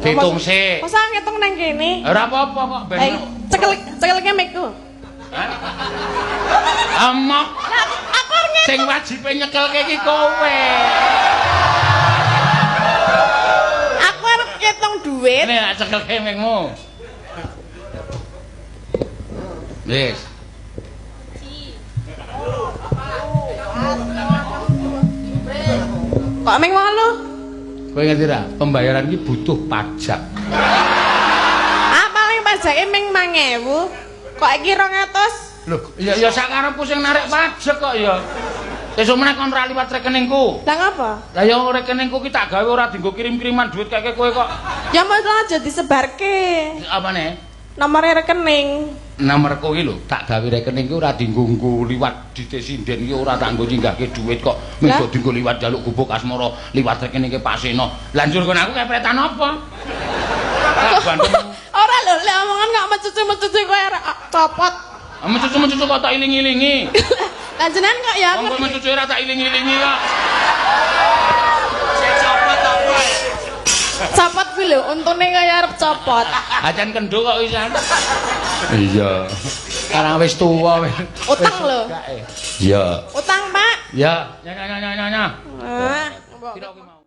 Ditung sik. Masa ngitung nang kene? Ora apa-apa kok ben. Eh, cekel cekelke mikku. Hah? Amok Lah aku arep ngitung. sing wajibe nyekelke iki kowe. Aku arep ngitung duit. Ini tak cekelke mikmu. Wis. Kok ming 8? Kowe ngerti ra? Pembayaran iki butuh pajak. Ah paling pajake ming 1000. Kok iki 200? Loh, ya ya sak karepku sing narik pajak kok ya. Sesuk meneh kon ora liwat rekeningku. Lah ngapa? Lah ya rekeningku ki tak gawe ora dienggo kirim-kiriman duit keke kowe kok. Ya mesti aja disebarke. Apane? Nomore rekening. Nomorku iki lho, tak gawe rekening ki ora dienggo nggo liwat dite sinden ki ora tak nggo nyinggahke duit kok. Lah? Mung dienggo liwat njaluk gubuk asmara, liwat rekeningke Pak Seno. Lah njur kon aku kepretan apa? Tak bandem. Ora lho, lek omongan kok mecucu-mecucu kowe arek copot. Mecucu-mecucu kok tak iling-ilingi. Lah jenengan kok ya Wong kowe mecucu ora tak iling-ilingi kok. Copot kuwi lho, untune kaya arep copot. Ajan kendho kok wisan. Iya. Karang wis tuwa wis. Utang lho. Iya. Utang, Pak. Ya. Ya ya ya ya ya. Ah, Piro kuwi mau?